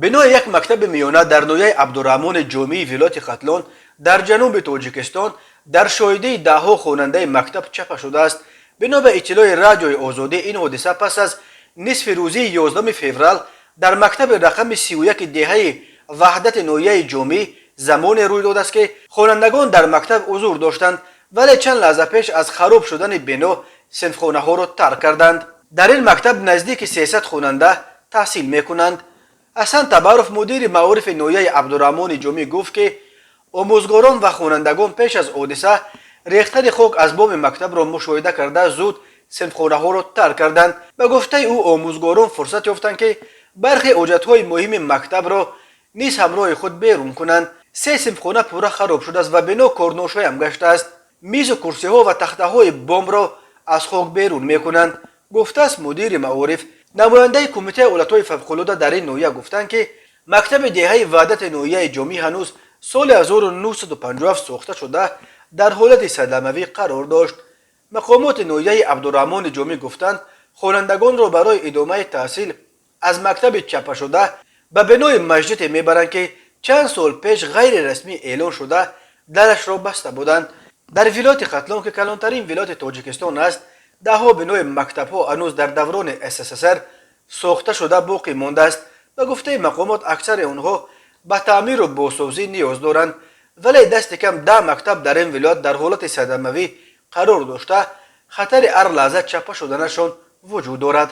Бинои як мактаби миёна дар ноҳияи Абдураҳмони Ҷомии вилояти Хатлон дар ҷануби Тоҷикистон дар шоҳидии даҳҳо хонандаи мактаб чапа шудааст. Бино ба иттилои Радиои Озодӣ, ин ҳодиса пас аз нисфи рӯзии 11 феврал дар мактаби рақами 31 деҳаи Ваҳдати ноҳияи Ҷомӣ замоне рӯй додааст, ки хонандагон дар мактаб ҳузур доштанд, вале чанд лаҳза пеш аз хароб шудани бино синфхонаҳоро тарк карданд. Дар ин мактаб наздики 300 хонанда таҳсил мекунанд. Ҳасан Табаров, мудири маорифи ноҳияи Абдураҳмони Ҷомӣ, гуфт, ки омӯзгорон ва хонандагон пеш аз ҳодиса рехтани хок аз боми мактабро мушоҳида карда, зуд синфхонаҳоро тарк карданд. Ба гуфтаи ӯ, омӯзгорон фурсат ёфтанд, ки бархе ҳоҷатҳои муҳими мактабро низ ҳамроҳи худ берун кунанд. Се синфхона пурра хароб шудааст ва бино корношоям гаштааст. Мизу курсиҳо ва тахтаҳои бомро аз хок берун мекунанд, гуфтааст мудири маориф. Намояндаи Кумитаи ҳолатҳои фавқулода дар ин ноҳия гуфтанд, ки мактаби деҳаи Ваҳдати ноҳияи Ҷомӣ ҳанӯз соли 1957 сохта шуда, дар ҳолати садамавӣ қарор дошт. Мақомоти ноҳияи Абдураҳмони Ҷомӣ гуфтанд, хонандагонро барои идомаи таҳсил аз мактаби чаппашуда ба бинои масҷиде мебаранд, ки чанд сол пеш ғайрирасмӣ эълон шуда, дарашро баста буданд. Дар вилояти Хатлон, ки калонтарин вилояти Тоҷикистон аст, даҳҳо бинои мактабҳо ҳанӯз дар даврони СССР сохта шуда боқӣ мондааст. Ба гуфтаи мақомот, аксари онҳо ба таъмиру бозсозӣ ниёз доранд, вале дасти кам 10 мактаб дар ин вилоят дар ҳолати садамавӣ қарор дошта, хатари ҳар лаҳза чаппа шуданашон вуҷуд дорад.